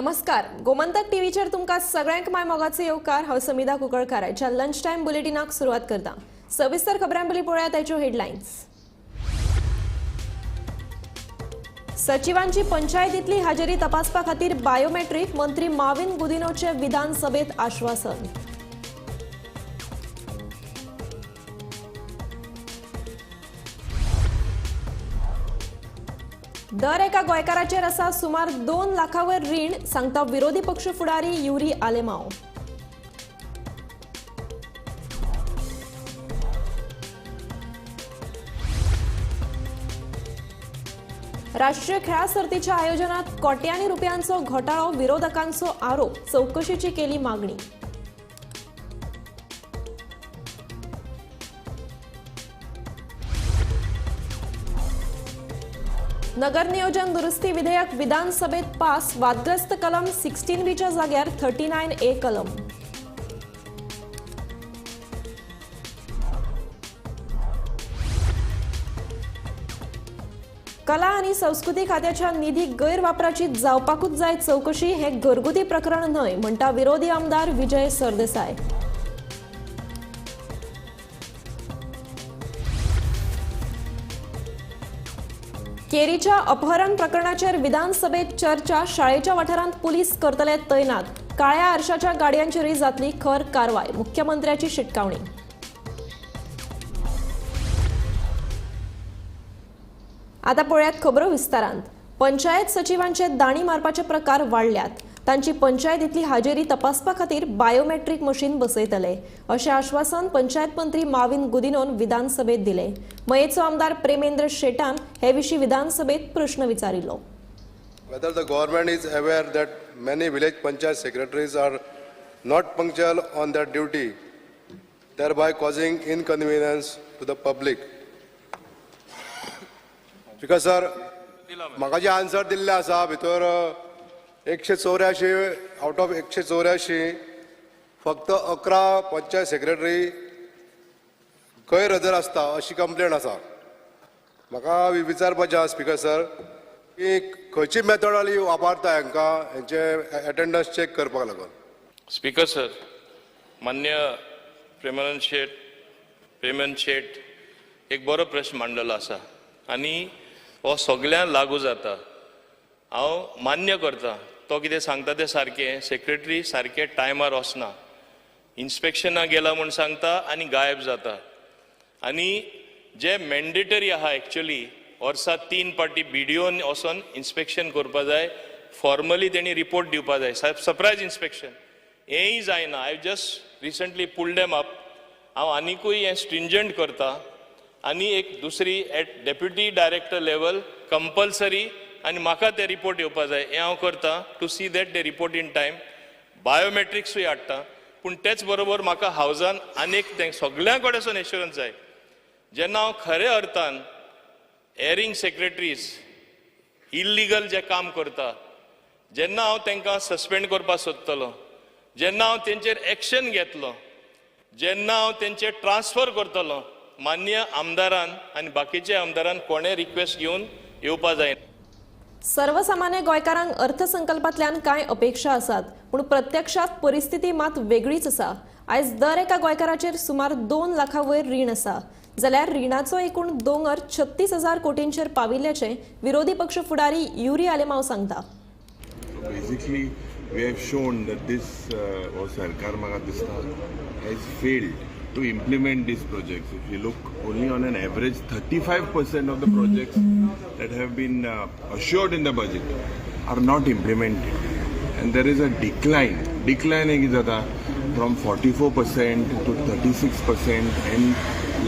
नमस्कार, गोमंतक टीव्हीचेर तुमकां सगळ्यांक माय मोगाचो येवकार. हांव समिधा कुंकळकार. आयच्या लंच टायम बुलेटिनाक सुरवात करता. सविस्तर खबरां पयलीं पळोवया ताच्यो हेडलायन्स. सचिवांची पंचायतींतली हाजेरी तपासपा खातीर बायोमेट्रीक, मंत्री माविन गुदिनोचे विधानसभेत आश्वासन. दर एका गोंयकाराचेर आसा सुमार 2 लाखांवर रीण, सांगता विरोधी पक्ष फुडारी युरी आलेमाव. राष्ट्रीय खेळां सर्तीच्या आयोजनात कोट्यांनी रुपयांचो घोटाळो, विरोधकांचो आरोप, चवकशीची केली मागणी. नगरनियोजन दुरुस्ती विधेयक विधानसभेत पास, वादग्रस्त कलम 16 बीच्या जाग्यार 39A कलम. कला आनी संस्कृती खात्याच्या निधी गैरवापराची जावपाकूच जाय चवकशी, हे घरगुती प्रकरण न्हय, म्हणटा विरोधी आमदार विजय सरदेसाय. केरीच्या अपहरण प्रकरणाचेर विधानसभेत चर्चा, शाळेच्या वाठारांत पुलीस करतले तैनात, काळ्या आरशाच्या गाडयांचेरूय जातली खर कारवाय, मुख्यमंत्र्याची शिटकावणी. आता पळयात खबरो विस्तारांत. पंचायत सचिवांचे दाणी मारपाचे प्रकार वाडल्यात. तांची पंचायतींतली हाजेरी तपासपा खातीर बायोमेट्रीक मशीन बसयतले, अशें आश्वासन पंचायत मंत्री माविन गुदिनोन विधानसभेत दिले. मयेचो आमदार प्रेमेंद्र शेटान हे विशीं विधानसभेत प्रश्न विचारिल्लो. Whether the government is aware that many village panchayat secretaries are not punctual on their duty, thereby causing inconvenience to the public. Because sir, म्हाका जे आन्सर दिल्ले आसा भितर 184 आउट ऑफ 184 फक्त 11 पंचायत सेक्रेटरी गैरहजर आसता अशी कंप्लेन आसा. म्हाका विचारपाचें आसा स्पीकर सर की खंयची मेथड वापरता हांकां हेंचे एटेंडन्स चॅक करपाक लागून? स्पीकर सर, मान्य प्रेमानंद शेट, प्रेमन शेट एक बरो प्रश्न मांडलेलो आसा आनी हो सगळ्यांक लागू जाता. हांव मान्य करता, तो कितें सांगता तें सारकें. सेक्रेटरी सारकें टायमार वचना, इन्स्पेक्शनाक गेला म्हूण सांगता आनी गायब जाता. आनी जे मॅन्डेटरी आहा एक्चुअली वर्सा 3 पाटी बीडीओन वचोन इन्स्पेक्शन करपा जाय, फॉर्मली तेणी रिपोर्ट दिवपा जाय, सरप्रायज इन्स्पेक्शन, हेंय जायना. I just recently pulled them up. हांव आनिकूय हें स्ट्रिंजंट करता आनी एक दुसरी at deputy director level compulsory आनी म्हाका ते रिपोर्ट येवपा जाय, हें हांव करता to see that they report in time. बायोमेट्रिक्सूय हाडटा, पूण तेच बरोबर म्हाका हावजान आनीक तें सगळ्यां कडेन एश्युरन्स जाय. जेन्ना हांव खऱ्या अर्थान एरिंग सेक्रेटरीज इल्लिगल जे काम करता, जेन्ना हांव तांकां सस्पेंड करपाक सोदतलो, जेन्ना हांव तेंचेर एक्शन घेतलो, जेन्ना हांव तेंचेर ट्रान्सफर करतलो, मान्य आमदारान आनी बाकीच्या आमदारान कोणें रिक्वेस्ट घेवन येवपा जायना. सर्वसामान्य गोंयकारांक अर्थसंकल्पांतल्यान कांय अपेक्षा आसात, पूण प्रत्यक्षात परिस्थिती मात वेगळीच आसा. आयज दर एका गोंयकाराचेर सुमार 2 लाखां वयर रीण आसा, जाल्यार रिणाचो एकूण दोंगर 36,000 कोटींचेर पाविल्ल्याचें विरोधी पक्ष फुडारी युरी आलेमाव सांगता. Basically, we have shown that this हो सरकार म्हाका दिसता has failed to implement these projects. If you look only on an average, 35% of the projects that have been assured in the budget are not implemented. And there is a decline. Decline एक जाता from 44% to 36%, and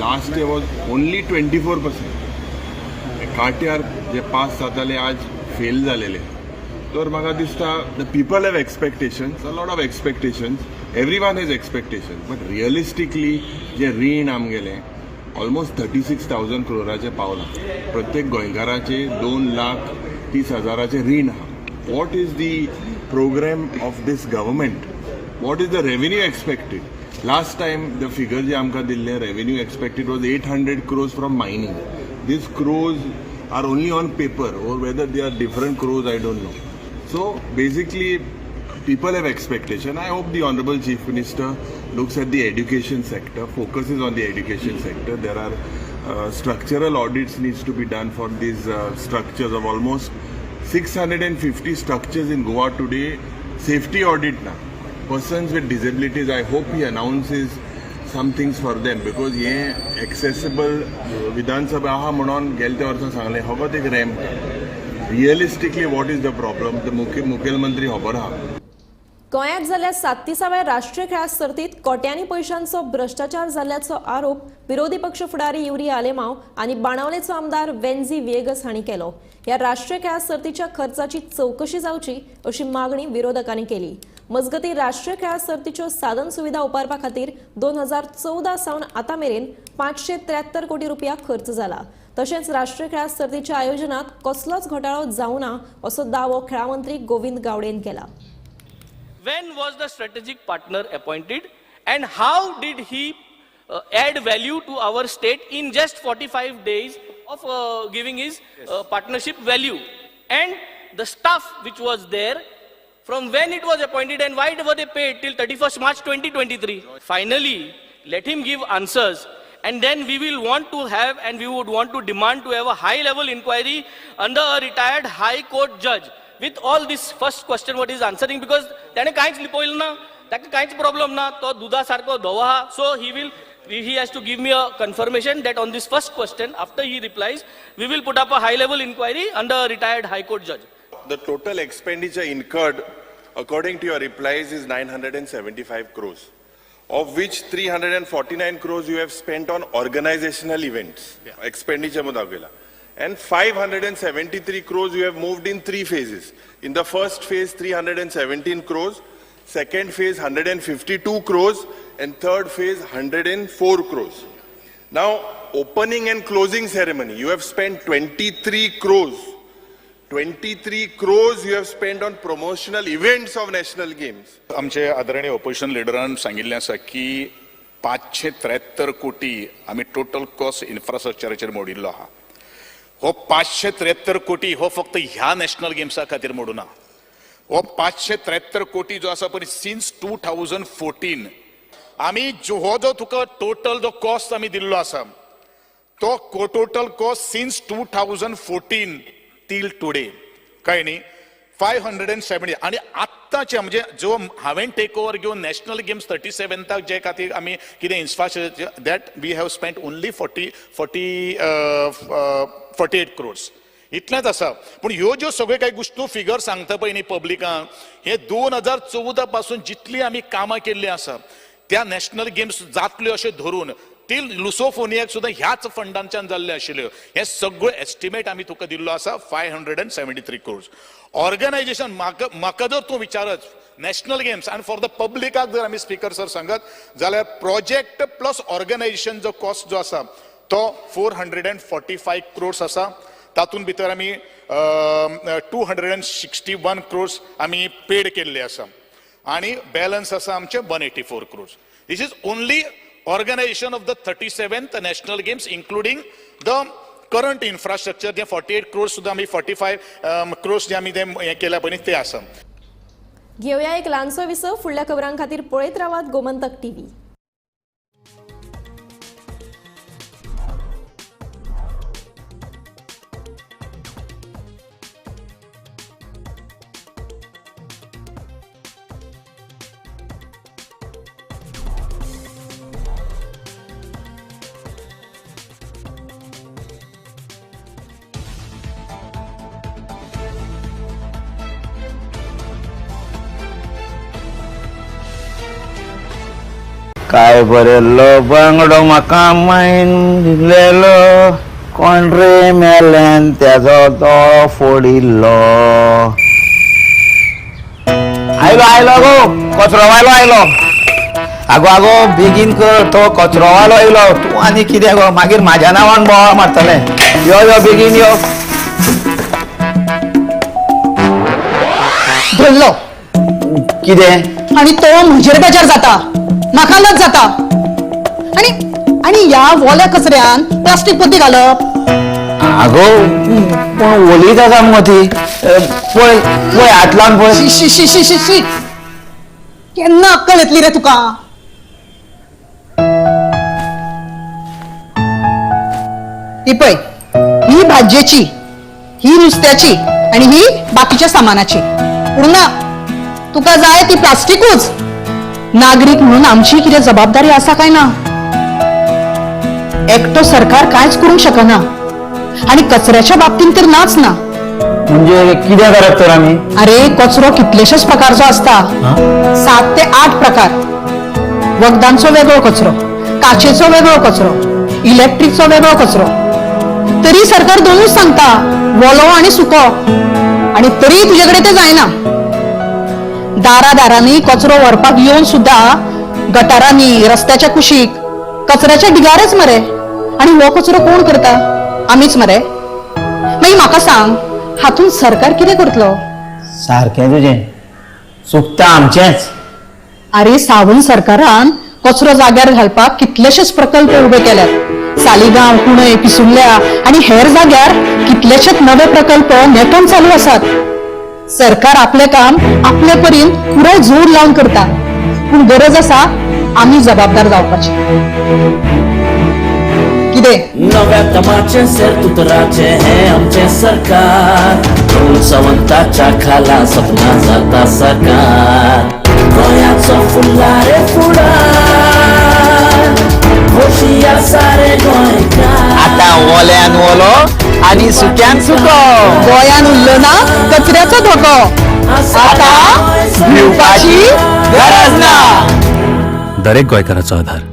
last year was only 24%. काट्यार जे pass जाताले आज fail जालेले. तर म्हाका दिसता the people have expectations, a lot of expectations, everyone has expectation, but realistically जे रीण आमगेलें ऑलमोस्ट 36,000 क्रोराचें पावलां. प्रत्येक गोंयकाराचे 2,30,000 रीण आहा. What is the program of this government? What is the revenue expected? Last time the figure जे आमकां दिल्ले revenue expected was 800 crores from mining. These crores are only on paper, or whether they are different crores, I don't know. So basically people have expectation. I hope the honourable chief minister looks at the education sector, focuses on the education sector. There are structural audits needs to be done for these structures of almost 650 structures in Goa today. Safety audit na. Persons with disabilities, I hope he announces some things for them, because हे accessible विधानसभा आहा म्हणून गेले त्या वर्सा सांगलें, फकत एक ramp. Realistically what is the problem ते मुखेलमंत्री खबर आहा. गोंयांत जाल्ल्या 37व्या राष्ट्रीय खेळां सर्तीत कोट्यांनी पयशांचो भ्रश्टाचार जाल्ल्याचो आरोप विरोधी पक्ष फुडारी युरी आलेमाव आनी बाणावलेचो आमदार वेन्झी व्हिएगस हांणी केलो. ह्या राष्ट्रीय खेळां सर्तीच्या खर्चाची चवकशी जावची अशी मागणी विरोधकांनी केली. मजगतीं राष्ट्रीय खेळां सर्तीच्यो साधन सुविधा उबारपा खातीर 2014 सावन आतां मेरेन 573 कोटी रुपया खर्च जाला. तशेंच राष्ट्रीय खेळां सर्तीच्या आयोजनात कसलोच घोटाळो जावना असो दावो खेळां मंत्री गोविंद गावडेन केला. When was the strategic partner appointed and how did he add value to our state in just 45 days of giving his partnership value? And the staff which was there, from when it was appointed and why were they paid till 31st March 2023? Finally, let him give answers, and then we will want to have and we would want to demand to have a high level inquiry under a retired high court judge. With all this first question what is answering, because त्याने कांयच लिपयलें ना, ताका कांयच problem ना, तो दुदा सारको धवो आहा. So he has to give me a confirmation that on this first question, after he replies, we will put up a high level inquiry under a retired high court judge. The total expenditure incurred according to your replies is 975 crores, of which 349 crores you have spent on organizational events, expenditure दाखयला, and 573 crores you have moved in three phases. In the first phase 317 crores, second phase 152 crores, and third phase 104 crores. Now, opening and closing ceremony, you have spent 23 crores. 23 crores you have spent on promotional events of national games. आमचे आदरणीय opposition लिडरान सांगिल्लें आसा की 573 कोटी आमी total cost इन्फ्रास्ट्रक्चराचेर मोडिल्लो आहा. हो 573 कोटी हो फक्त ह्या नॅशनल गेम्सा खातीर मोडुना. हो 573 कोटी जो आसा पळय सिन्स 2014 आमी हो जो तुका टोटल जो कॉस्ट आमी दिल्लो आसा तो total cost since 2014 till today कळ्ळें न्ही 570. आनी आत्ताचे म्हणजे जो हांवें टेक ओवर घेवन नॅशनल गेम्स 37 जे खातीर आमी कितें infrastructure that we have spent only 48 crores इतलेंच आसा. पूण ह्यो ज्यो सगळ्यो कांय गोश्टी फिगर सांगता पळय न्ही पब्लिकांक, हे 2014 पासून जितली आमी कामां केल्लीं आसा त्या नॅशनल गेम्स जातल्यो अशें धरून ती लुसोफोनियाक सुद्दां ह्याच फंडांच्यान जाल्ले आशिल्ल्यो. हे सगळ्यो एस्टिमेट आमी तुका दिल्लो आसा 573 क्रोर्स. ऑर्गनायजेशन म्हाका जर तूं विचारत नॅशनल गेम्स आनी फॉर the पब्लिकाक जर आमी स्पीकर सर सांगत जाल्यार प्रोजेक्ट प्लस ऑर्गनायजेशन जो कॉस्ट जो आसा तो 445 क्रोर्स आसा. तातूंत भितर आमी 261 क्रोर्स आमी पेड केल्ले आसा आनी बॅलन्स आसा आमचे 184 crores. This is only organization of the 37th National Games, including the current infrastructure, J 48 crores सुद्धा आमी 45 crores जे आमी ते हें केल्या पळय न्ही ते आसा. घेवया एक ल्हानसो विसव. फुडल्या खबरां खातीर पळयत रावात गोमंतक टीव्ही. काय बरेल्लो बांगडो म्हाका मायन दिलेलो, कोण रे मेल्यान तेजो दोळो फोडिल्लो. आयलो आयलो गो कचरो वायलो आयलो. आगो आगो बेगीन कर, तो कचरो वालो आयलो. तूं आनी कितें गो मागीर म्हाज्या नांवान बोवाळ मारतलें. यो यो बेगीन यो. धरलो कितें? आनी तो म्हजेर बेजार जाता, म्हाका लज जाता. आनी आनी ह्या वोल्या कचऱ्यान प्लास्टीक पोती घालप. आगो पूण ओलीच आसा मुगो ती. पळय पळय हात लावन पळय. शी शी शी शी शी, केन्ना अक्कल येतली रे तुका? ही पळय, ही भाजयेची, ही नुस्त्याची आणि ही बाकीच्या सामानाची. पूण ना, तुका जाय ती प्लास्टिकूच. नागरीक म्हणून आमची कितें जबाबदारी आसा काय ना? एकटो सरकार कांयच करूंक शकना आणि कचऱ्याच्या बाबतींत तर नाच ना. म्हणजे कितें करप तर आमी? अरे कचरो कितलेशेच प्रकारचो असता, 7 ते 8 प्रकार. वखदांचो वेगळो कचरो, काचेचो वेगळो कचरो, इलेक्ट्रिकचो वेगळो कचरो. तरी सरकार दोनूच सांगता, वोलो आणि सुको, आणि तरी तुझ्याकडे ते जायना. दारा दारांनी कचरो व्हरपाक येवन सुद्धा गटारांनी, रस्त्याच्या कुशीक, कचऱ्याच्या ढिगारच मरे. आणि हो कचरो कोण करता? आमीच मरे. मागीर म्हाका सांग, हातून सरकार कितें करतलो? सारकें तुजें, चुकता आमचेंच. अरे सावंत सरकारान कचरो जाग्यार घालपाक कितलेशेच प्रकल्प उबे केल्यात. सालिगांव, कुणय, पिसुर्ल्या आणि हेर जाग्यार कितलेशेच नवे प्रकल्प नेटान चालू आसात. सरकार आपलें काम आपले परीन पुराय जोर लावन करता, पूण गरज आसा आमी जबाबदार जावपाची. कितें नव्या दमाचें सेर उतराचें हें आमचें सरकार. प्रमोद सावंताच्या खाला सपना जाता साकार. गोंयाचो फुडला रे फुडार, खोशी आसा रे गोंयकार. आतां ओल्यान ओलो आनी सुक्यान सुको. गोंयान उरलो ना कचऱ्याचो धोको, आतां भिवपाची गरज ना. दरेक गोंयकाराचो आधार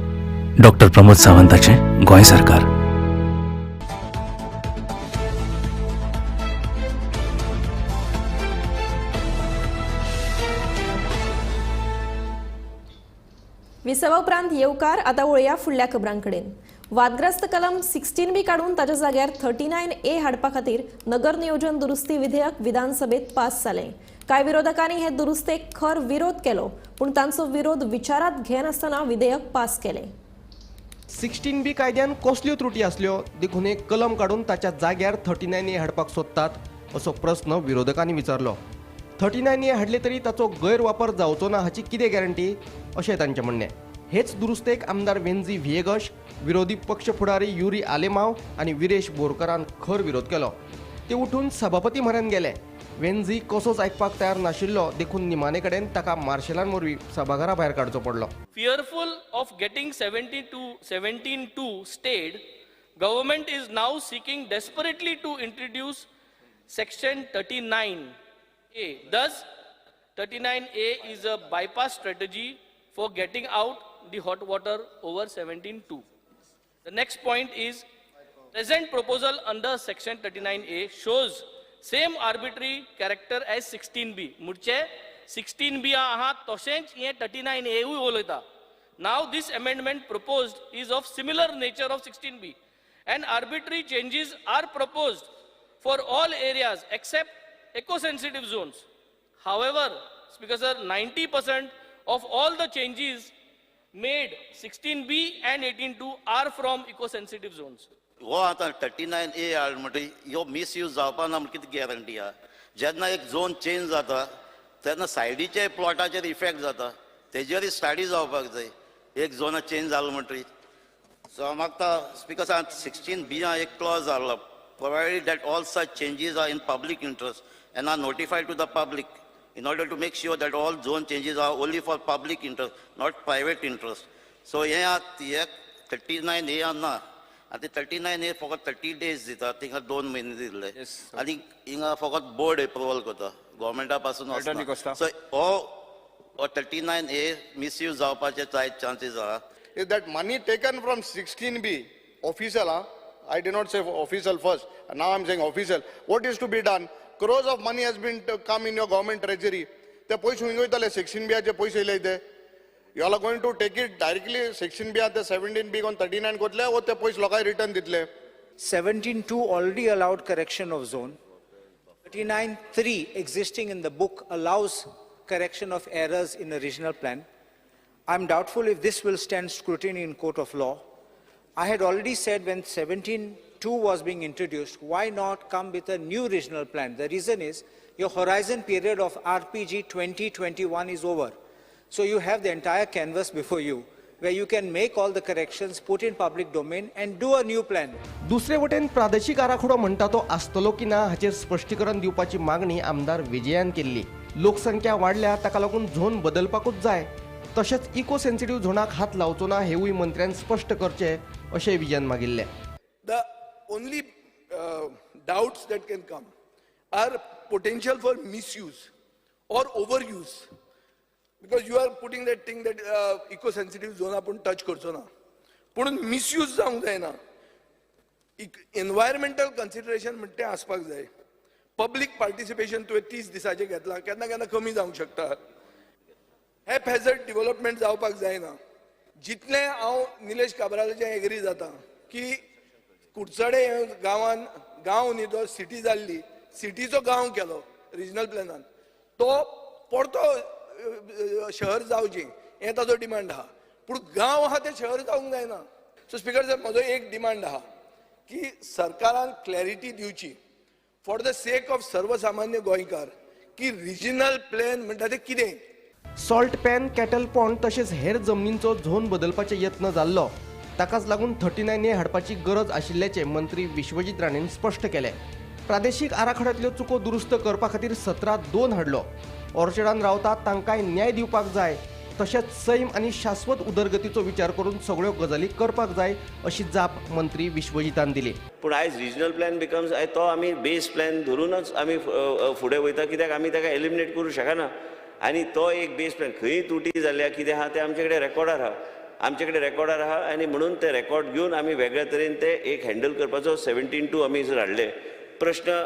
डॉक्टर प्रमोद सावंताचें गोंय सरकार. विसवा उपरांत येवकार. आतां वळया फुडल्या खबरांकडेन. वादग्रस्त कलम 16B काडून ताच्या जाग्यार 39A हाडपा खातीर नगर नियोजन दुरुस्ती विधेयक विधानसभेत पास जालें. कांय विरोधकांनी हे दुरुस्तेक खर विरोध केलो, पूण तांचो विरोध विचारात घेनासतना विधेयक पास केलें. 16B कायद्यान कसल्यो त्रुटी आसल्यो देखून एक कलम काडून ताच्या जाग्यार 39A हाडपाक सोदतात असो प्रस्न विरोधकांनी विचारलो. 39A हाडले तरी ताचो गैरवापर जावचो ना हाची कितें गॅरंटी अशें तांचें म्हणणें. हेच दुरुस्तेक आमदार वेन्झी व्हिएगश, विरोधी पक्ष फुडारी युरी आलेमाव आनी विरेश बोरकरान खर विरोध केलो. ते उठून सभापती म्हऱ्यान गेले. वेन्झी कसोच आयकपाक तयार नाशिल्लो देखून निमाणे कडेन ताका मार्शलान वरवीं सभाघरा भायर काडचो पडलो. Fearful of getting 17-2 stayed, government is now seeking desperately to introduce section 39A. Thus, 39A is a bypass strategy for getting out the hot water over 17-2. The next point is, present proposal under section 39A shows same arbitrary character as 16B. मुडचे 16B आहा तशेंच हें 39A उय उलयता. Now this amendment proposed is of similar nature of 16B and arbitrary changes are proposed for all areas except eco-sensitive zones. However, Speaker sir, 90% of all the changes made 16B and 18(2) are from eco-sensitive zones. हो आतां 39A हाड म्हणटकीर ह्यो misuse जावपा ना म्हण कितें guarantee आहा? जेन्ना एक झोन चेंज जाता तेन्ना सायडीचे प्लॉटाचेर इफेक्ट जाता, तेजेरय स्टडी जावपाक जाय. एक झोन चेंज जालो म्हणटकीर. सो हांव मागता स्पिकर साहेब, 16B एक क्लॉज हाडलो, provided that all such changes are in public interest and are notified to the public in order to make sure that all zone changes are only for public interest, not private interest. So हें आतां 39A ना, आतां 39A फकत 30 days दिता, थिंगा 2 म्हयने दिल्ले आनी हिंगा फकत बोर्ड एप्रुवल करता, गोवोरमेंटा पासून वचना. सो हो 39A misuse जावपाचे जायत चान्सीस आहा. Is that money taken from 16B official? Huh? I did not say official first. Now I'm saying official. What is to be done? Crores of money has been to come in your government treasury. ते पयशे खंय वयतले? 16B चे पयशे येयले ते. You all are going to take it directly 16B ते 17B on 39 कोतले वो ते पयशे लोकांक रिटर्न दितले. 17(2) already allowed correction of zone. 39(3) existing in the book allows correction of errors in the regional plan. I'm doubtful if this will stand scrutiny in court of law. I had already said when 17 17.2 was being introduced, why not come with a new regional plan? The reason is your horizon period of RPG 2021 is over. So you have the entire canvas before you, where you can make all the corrections, put in public domain and do a new plan. दुसरे वटेन प्रादेशीक आराखडो म्हणटा तो आसतलो की ना हाचेर स्पश्टीकरण दिवपाची मागणी आमदार विजयान केल्ली. लोकसंख्या वाडल्या ताका लागून झोन बदलपाकूच जाय, तशेंच इको सेन्सिटीव झोनाक हात लावचो ना हेवूय मंत्र्यान स्पश्ट करचें अशें विजयान मागिल्लें. The only doubts that can come are potential for misuse or overuse, because you are putting that thing that eco sensitive zone आपूण टच करचो ना, पूण मिसयूज जावंक जायना. एनवायरमेंटल कन्सिडरेशन म्हणटा तें आसपाक जाय. पब्लीक पार्टिसिपेशन तुवें 30 दिसाचें घेतलां, केन्ना केन्ना कमी जावंक शकता. हॅपहॅझर्ड डिवलपमेंट जावपाक जायना. जितलें हांव निलेश काब्रालाचें एग्री जाता की कुडचडे गांवान गांव न्ही तो सिटी जाल्ली, सिटीचो गांव केलो रिजनल प्लॅनान, तो परतो शहर जावचें हें ताजो डिमांड आहा, पूण गांव आहा तें शहर जावंक जायना. सो स्पीकर साहेब, म्हजो एक डिमांड आहा की सरकारान क्लॅरिटी दिवची फॉर the sake of सर्वसामान्य गोंयकार की रिजनल प्लॅन म्हणटा तें कितें. सॉल्ट पॅन, कॅटल पॉन्ड तशेंच हेर जमनींचो झोन बदलपाचे यत्न जाल्लो, ताकाच लागून 39A हाडपाची गरज आशिल्ल्याचें मंत्री विश्वजीत राणेन स्पश्ट केलें. प्रादेशीक आराखड्यांतल्यो चुको दुरुस्त करपा खातीर 17(2) हाडलो. ऑर्चर्डान रावतात तांकांय न्याय दिवपाक जाय, तशेंच सैम आनी शाश्वत उदरगतीचो विचार करून सगळ्यो गजाली करपाक जाय अशी जाप मंत्री विश्वजीतान दिली. पूण आयज रिजनल प्लॅन बिकम्स तो आमी बेस प्लॅन धरूनच आमी फुडें वयता, कित्याक आमी ताका एलिमिनेट करूं शकना. आनी तो एक बेस प्लॅन खंय त्रुटी जाल्या कितें आहा तें आमचे कडेन रेकॉर्डार आहा, आमचे कडेन रेकॉर्डार आहा आनी म्हणून ते रेकॉर्ड घेवन आमी वेगळ्या तरेन ते एक हँडल करपाचो 17(2) आमी जर हाडले. प्रश्न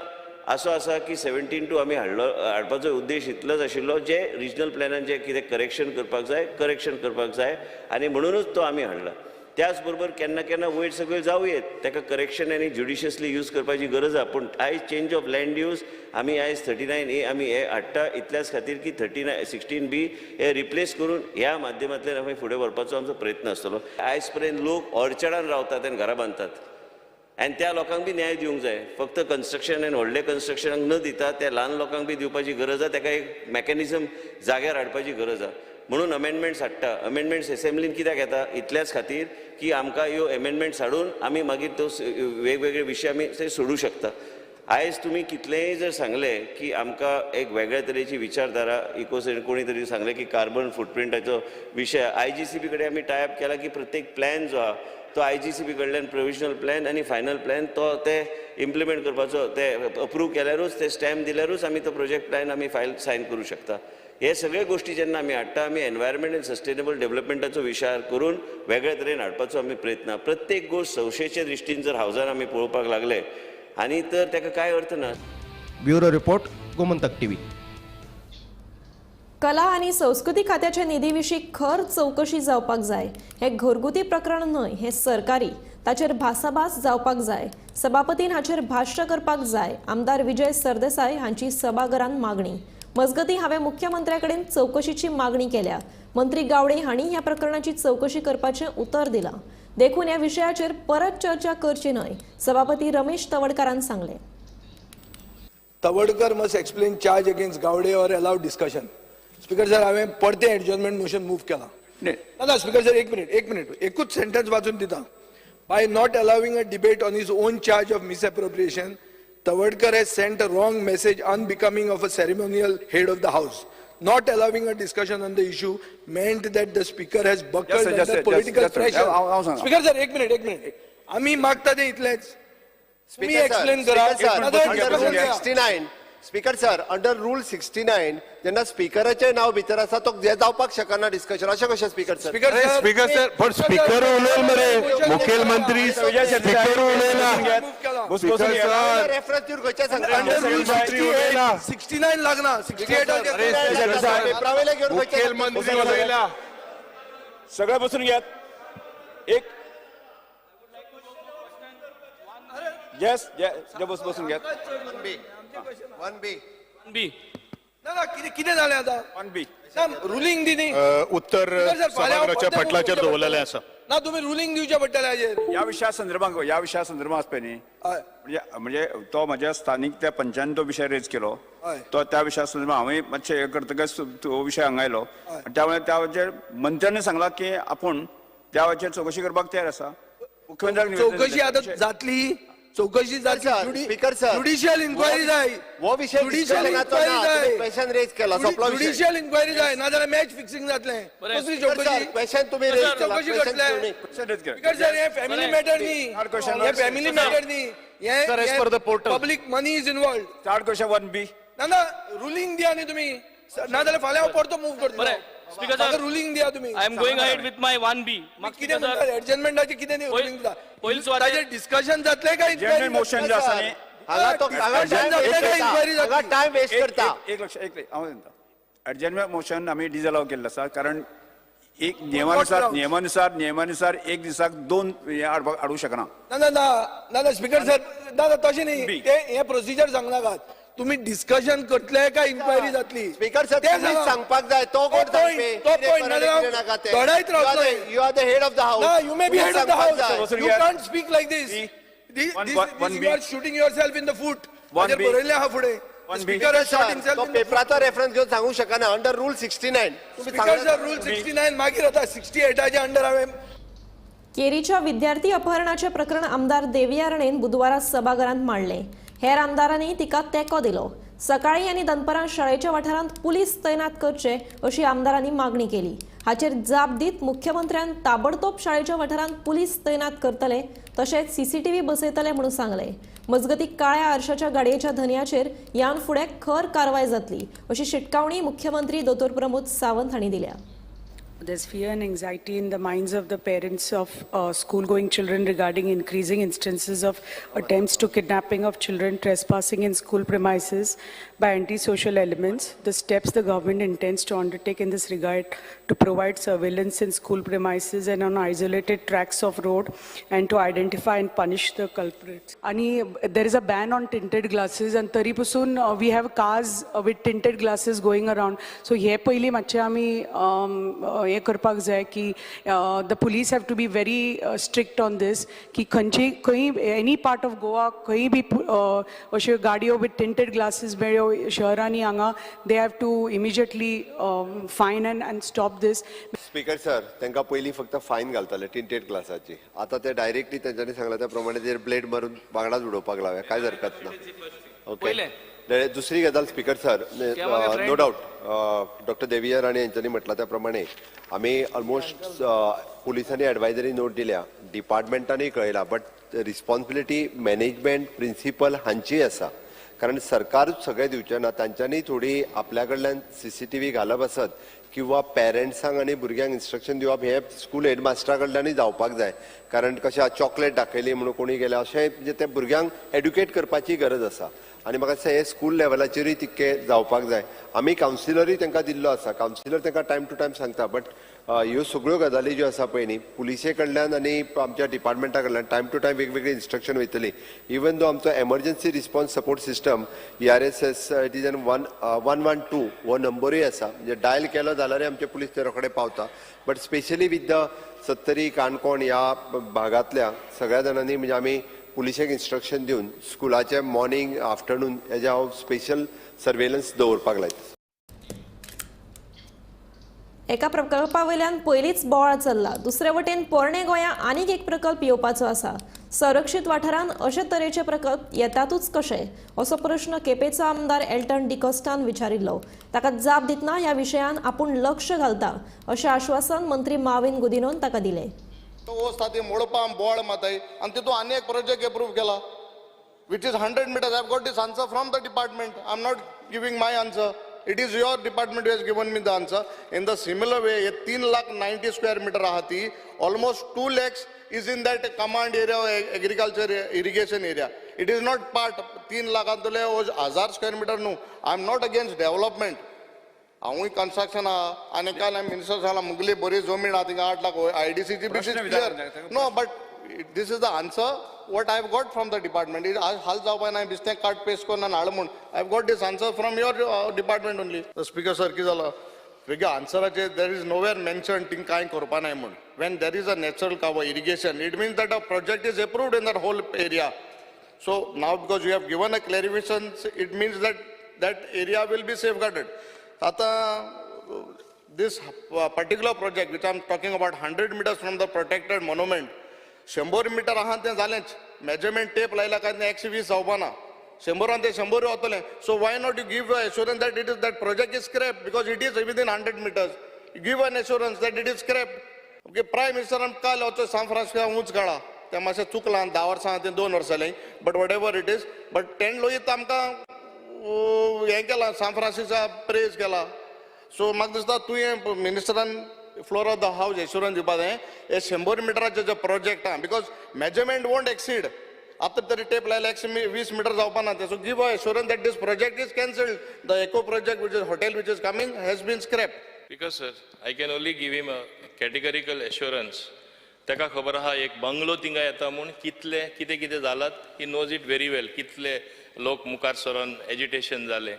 असो आसा की 17(2) आमी हाडलो, हाडपाचो उद्देश इतलोच आशिल्लो जे रिजनल प्लॅनान जे कितें करेक्शन करपाक जाय, करेक्शन करपाक जाय आनी म्हणुनूच तो आमी हाडला. त्याच बरोबर केन्ना केन्ना वयर सकयल जावं येत, ताका करेक्शन आनी ज्युडिशियसली यूज करपाची गरज आसा. पूण आयज चेंज ऑफ लँड यूज आमी आयज 39A आमी हे हाडटा इतल्याच खातीर की 16B हे रिप्लेस करून ह्या माध्यमांतल्यान आमी फुडें व्हरपाचो आमचो प्रयत्न आसतलो. आयज पर्यंत लोक ऑर्चर्डान रावतात आनी घरां बांदतात आनी त्या लोकांक बी न्याय दिवंक जाय. फक्त कन्स्ट्रक्शन आनी व्हडले कन्स्ट्रक्शनाक न दिता त्या ल्हान लोकांक बी दिवपाची गरज आसा, ताका एक मॅकॅनिजम जाग्यार हाडपाची गरज आसा. म्हणून अमेंडमेंट्स हाडटा. अमेंडमेंट्स एसेंब्लीन कित्याक येता इतल्याच खातीर की आमकां ह्यो अमेंडमेंट्स हाडून आमी मागीर तो वेगवेगळे विशय आमी ते सोडूं शकता. आयज तुमी कितलेंय जर सांगलें की आमकां एक वेगळ्या तरेची विचारधारा इकोसेन कोणी तरी सांगलें की कार्बन फुटप्रिंटाचो विशय IGCB कडेन आमी टायप केला की प्रत्येक प्लॅन जो आहा तो IGCB कडल्यान प्रोविजनल प्लॅन आनी फायनल प्लॅन तो ते इम्प्लिमेंट करपाचो, ते अप्रूव केल्यारूच, ते स्टॅम्प दिल्यारूच आमी तो प्रोजेक्ट प्लॅन आमी फायल सायन करूं शकता. हे सगळे गोष्टी जेन्ना आमी हाडटा आमी एनवायरमेंट आनी सस्टेनेबल डेव्हलपमेंटाचो विचार करून वेगळ्या तरेन हाडपाचो आमी प्रयत्न. प्रत्येक गोश्ट संशयेच्या दृश्टीन जर हावजान आमी पळोवपाक लागले आनी तर ताका कांय अर्थ ना. Bureau report, Gomantak TV. कला आनी संस्कृती खात्याच्या निधीविशीं खर चवकशी जावपाक जाय. हें घरगुती प्रकरण न्हय, हें सरकारी, ताचेर भासाभास जावपाक जाय. सभापतीन हाचेर भाश्य करपाक जाय. आमदार विजय सरदेसाय हांची सभाघरान मागणी. मजगतीं हांवें मुख्यमंत्र्या कडेन चवकशीची मागणी केल्या. मंत्री गावडे हांणी ह्या प्रकरणाची चवकशी करपाचें उतर दिलां, देखून ह्या विशयाचेर परत चर्चा करची न्हय, सभापती रमेश तवडकारान सांगलें. Tawadkar must explain charge against Gawde or allow discussion. Speaker sir, हांवें परतें एडजॉर्नमेंट मोशन मूव केलां. ना स्पीकर सर, एक मिनिट, एक मिनिट, एकूच सेंटन्स वाचून दिता. By not allowing a debate on his own charge of misappropriation, Tawadkar has sent a wrong message unbecoming of a ceremonial head of the house. Not allowing a discussion on the issue meant that the speaker has buckled under political pressure. Speaker sir, एक minute, एक minute, आमी मागता ते इतलेच. तुम्ही explain करा. Speaker sir, under rule 69 जेन्ना स्पीकराचें नांव भितर आसा तो जावपाक शकना डिस्कशन. अशें कशें स्पीकर सर? स्पीकर सर, पण स्पीकर उलयल मरे, मुखेलमंत्री स्पीकर उलयला. स्पीकर सर रेफरन्स दिवन खंयच्या सांगता? 69 लागना, 68 मुखेलमंत्री उलयला. सगळे बसून घेत. एक येस बसून घेत. 1B 1B ना ना, कितें जालें आतां? 1B ruling दी न्ही. उत्तर सभागृहाच्या पटलाचेर दवरलेलें आसा. ना तुमी रुलींग दिवचें पडटलें हाजेर. ह्या विशया संदर्भात, ह्या विशया संदर्भात आसपय न्ही, म्हणजे तो म्हज्या स्थानीक त्या पंचान तो विशय रेज केलो, तो त्या विशया संदर्भात हांवें मातशें हें करतकच तो विशय हांगा आयलो. त्यामुळे त्याचेर मंत्र्यांनी सांगलां की आपूण त्या वेळाचेर चवकशी करपाक तयार आसा. मुख्यमंत्र्याक चवकशी आतां जातली, चवकशी जातली, स्पीकर सर ज्युडिशियल इन्क्वायरी जाय. हो विशय ज्युडिशियल इन्क्वायरी जाय, क्वेश्चन रेज केला, सोंपलो विशय. ज्युडिशियल इन्क्वायरी जाय, नाजाल्यार मॅच फिक्सिंग जातलें. कसली चवकशी? क्वेश्चन तुमी रेज केला, चवकशी करतले. स्पीकर सर हे फॅमिली मॅटर न्ही, हे फॅमिली मॅटर न्ही, हे public money is involved. Third question 1B. ना ना रुलींग दिया न्ही तुमी, नाजाल्यार फाल्यां हांव परतो मूव करतलो. स्पीकर सर रुलींग दिया तुमी. I am going ahead with my 1B. कितें म्हणटा एडजर्नमेंटाचें कितें रुलींग दिता? ताजेर डिस्कशन जातलें काय जनरल मोशन जें आसा न्ही, हांगा टायम वेस्ट करता. एक लक्ष एक हांव सांगता, एडजर्नमेंट मोशन आमी डिजअलाव केल्लें आसा, कारण एक नियमानुसार नियमानुसार नियमानुसार एक दिसाक दोन हे हाडूंक शकना. ना ना ना ना स्पीकर सर, ना ना तशें न्ही, ते हें प्रोसिजर सांगनाकात. तुम्ही डिस्कशन करतले काय इन्क्वायरी जातली? स्पीकर सर तुम्ही सांगपाक जाय, तो कोण सांगपी? तो पॉइंट दडायत रावतलो. You are the head of the house. ना, you may be head of the house, you can't speak like this. You are shooting yourself in the foot. बरयल्लें आहा फुडें. स्पीकर तो पेपराचो रेफरन्स घेवन सांगूंक शकना. Under rule 69. Speaker sir rule 69 मागीर आतां 68 अंडर हांवें. केरीच्या विद्यार्थी अपहरणाचें प्रकरण आमदार देविया राणेन बुधवारा सभाघरांत मांडलें. हेर आमदारांनी तिका तेंको दिलो. सकाळी आनी दनपरां शाळेच्या वाठारांत पुलीस तैनात करचे अशी आमदारांनी मागणी केली. हाचेर जाप दीत मुख्यमंत्र्यान ताबडतोब शाळेच्या वाठारांत पुलीस तैनात करतले तशेंच सीसीटीव्ही बसयतले म्हणून सांगले. मजगती काळ्या आरशाच्या गाडयेच्या धनयाचेर यान फुडें खर कारवाय जातली अशी शिटकावणी मुख्यमंत्री दोतोर प्रमोद सावंत हांणी दिल्या. There's fear and anxiety in the minds of the parents of school-going children regarding increasing instances of attempts to kidnapping of children, trespassing in school premises by antisocial elements. The steps the government intends to undertake in this regard to provide surveillance in school premises and on isolated tracts of road and to identify and punish the culprits. And there is a ban on tinted glasses, and tari pasun we have cars with tinted glasses going around. So हे पयली मातशें आमी हे करपाक जाय की the police have to be very strict on this की खंयची खंय एनी पार्ट ऑफ गोवा खंय बी अश्यो गाडयो विथ टिंटेड ग्लासीस मेळ्यो शहरांनी हांगा they have to immediately fine and stop this. Speaker sir तांकां पयलीं फक्त फायन घालताले टिंटेड ग्लासाची, आतां ते डायरेक्टली तेंच्यांनी सांगला त्या प्रमाणे तेजेर ब्लेड मारून वांगडाच उडोवपाक लावया, कांयच हरकत ना. ओके, दुसरी गजाल speaker sir, no doubt doctor Deviya Rane यांच्यांनी म्हटलां त्या प्रमाणे आमी ऑलमोस्ट पुलिसांनी एडवायजरी नोट दिल्या, डिपार्टमेंटांनी कळयला, बट रिस्पॉन्सिबिलिटी मॅनेजमेंट प्रिंसिपल हांची आसा, कारण सरकारूच सगळें दिवचें ना, तांच्यांनी थोडी आपल्या कडल्यान सीसीटीव्ही घालप आसत किंवा पेरंट्सांक आनी भुरग्यांक इन्स्ट्रक्शन दिवप हे स्कूल हेडमास्टरा कडल्यानूय जावपाक जाय, कारण कशें चॉकलेट दाखयली म्हणून कोणी गेल्या अशें म्हणजे ते भुरग्यांक एड्युकेट करपाची गरज आसा. आनी म्हाका दिसता हे स्कूल लेवलाचेरूय तितकें जावपाक जाय. आमी कावन्सिलरूय तांकां दिल्लो आसा, कावन्सिलर तांकां टायम टू टायम सांगता, बट ह्यो सगळ्यो गजाली ज्यो आसा पळय न्ही पुलिसे कडल्यान आनी आमच्या डिपार्टमेंटा कडल्यान टायम टू टायम वेगवेगळी इन्स्ट्रक्शन वयतली. इवन दो आमचो emergency response support system ERSS it is an 112 हो नंबरूय आसा, म्हणजे डायल केलो जाल्यारूय आमचे पुलीस ते रोखडे पावता. But specially with the Sattari Canacona ह्या भागांतल्या सगळ्या जाणांनी म्हणजे आमी पुलिशेक इन्स्ट्रक्शन दिवन स्कुलाचे मॉर्निंग आफ्टरनून हेजे हांव स्पेशल सर्वेलन्स दवरपाक लायता. एका प्रकल्पा वयल्यान पयलींच बोवाळ चल्ला, दुसरे वटेन पोरणे गोंया आनीक एक प्रकल्प येवपाचो आसा. संरक्षीत वाठारांत अशे तरेचे प्रकल्प येतातूच कशे असो प्रश्न केपेंचो आमदार एल्टन डिकॉस्टान विचारिल्लो. ताका जाप दितना ह्या विशयान आपूण लक्ष घालता अशें आश्वासन मंत्री माविन गुदिनोन ताका दिलें. तो वचता ती मोडपाम बोवाळ माताय आनी तितून आनी एक प्रोजेक्ट एप्रूव केला which is 100 meters. I have got this answer from the department. I am not giving my answer. It is your department who has given me the answer. In the similar way, 3,90,000 square meter आहा ती, almost 2 lakhs is in that command area, agriculture irrigation area. It is not part 3 लाखांतले 1000 square meter न्हू. I am not against development. हांवूय construction आहा आनी काल minister सांगला मुगली बरी जमीन आहा थिंगा 8 lakh आयडीसीची B clear. No, but this is the answer what I have got from the department. हाल जावपा ना बिस्तें काट पेस्ट करून हाड म्हूण. I have got this answer from your department only. Speaker sir कितें जाला, वेगळ्या आन्सराचेर there is nowhere mention thing कांय करपा नाय म्हूण. When there is a natural cover irrigation, it means that a project is approved in that whole area. So now because you have given a clarification, it means that that area will be safeguarded. आतां this particular project which I am talking about 100 meters from the protected monument, 100 meter आहा तें जालेंच. Measurement tape लायला काय तें 120 जावपा ना, 100 ते 100 वतलें. So why not you give assurance that it is that project is scrap because it is within 100 meters. Give an assurance that it is scrap. Okay, prime मिनिस्टरान काल वचो सान फ्रांसिस्को उंच काडा, तें मातशें चुकलां, 10 वर्सां तें 2 वर्सां जालीं, but whatever it is, but ten Lohit आमकां हें केलां, सान फ्रांसिस्का प्रेज केला. सो म्हाका दिसता तुवें मिनिस्टरान floor of the house assurance दिवपा जाय हे 100 मिटराचे जे प्रोजेक्ट आहा, because measurement won't exceed. आतां तरी टेप लायल्या 120 मिटर जावपा ना तें. So give a assurance that this project is cancelled, the eco project which is hotel which is coming has been scrap. Because sir, I can only give him a categorical assurance. ताका खबर आहा एक bungalow थिंगा येता म्हूण कितले कितें कितें जालात, he knows it very well, कितले लोक मुखार सरोन एजिटेशन जालें.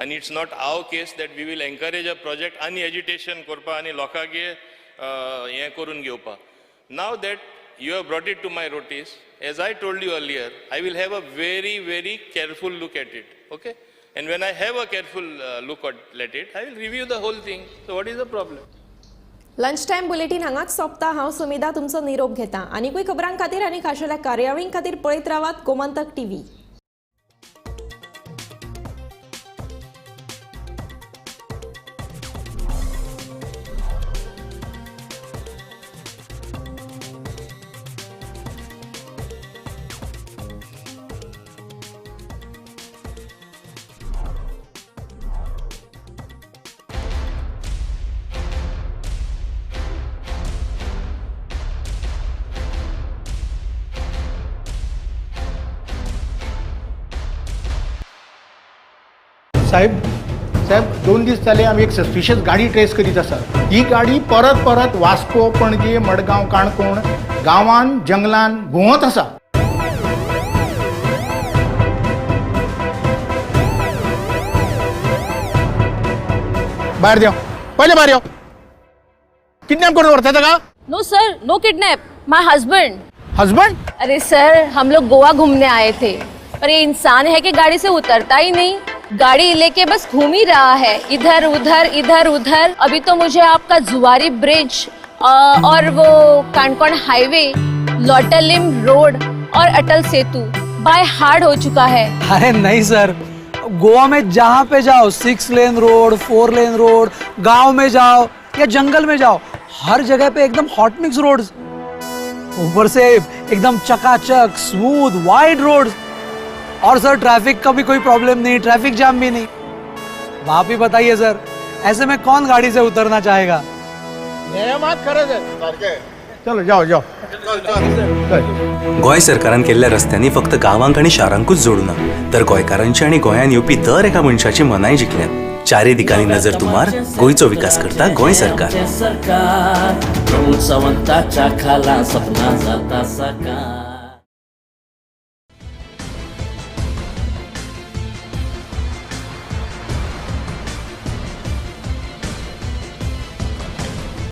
आनी it's not our case that we will encourage a project आनी एजिटेशन करपा आनी लोकांगे हें करून घेवपा. Now that you have brought it to my notice, as I told you earlier, I will have a very very careful look at it, okay? And when I have a careful look at it, I will review the whole thing. So what is the problem? Lunch time bulletin हांगाच सोंपता. हांव सुमिधा तुमचो निरोप घेता. आनीकूय खबरां खातीर आनी खाशेल्या कार्यावळीं खातीर पळयत रावात गोमंतक टीव्ही. साहेब साहेब 2 दीस जाले आमी एक सस्पिशियस गाडी ट्रेस करीत आसा. ही गाडी परत परत वास्को, पणजे, मडगांव, काणकोण गांवान जंगलान घुंवत आसा. भायर देव, पहिले भायर यो. किडनॅप करून व्हरता ताका? No sir, no kidnap, my husband. Husband? अरे सर, हम लोग गोवा घूमने आए थे, पर ये इंसान है कि गाड़ी से उतरता ही नहीं. गाड़ी लेके बस घूम ही रहा है इधर उधर इधर उधर. अभी तो मुझे आपका जुआरी ब्रिज और वो काणकोण हाईवे, लोटलिम रोड और अटल सेतु बाय हार्ड हो चुका है. अरे नहीं सर, गोवा में जहाँ पे जाओ 6 लेन रोड, 4 लेन रोड, गांव में जाओ या जंगल में जाओ, हर जगह पे एकदम हॉट मिक्स रोड्स, ऊपर से एकदम चकाचक स्मूथ वाइड रोड्स. और सर ट्रैफिक का भी कोई प्रॉब्लम नहीं, ट्रैफिक जाम भी नहीं. आप ही बताइए सर, ऐसे में कौन गाड़ी से उतरना चाहेगा? चलो जाओ जाओ. गोंय सरकारान केल्ल्या रस्त्यांनी फक्त गांवांक आनी शारांकूच जोडूना, तर गोंयकारांची आनी गोंयांत येवपी दर एका मनशाची मनाय जिखल्यात. चारी दिकांनी नजर तुमार, गोंयचो विकास करता गोंय सरकार. प्रमोद सावंताच्या खाला सपना जाता साकार.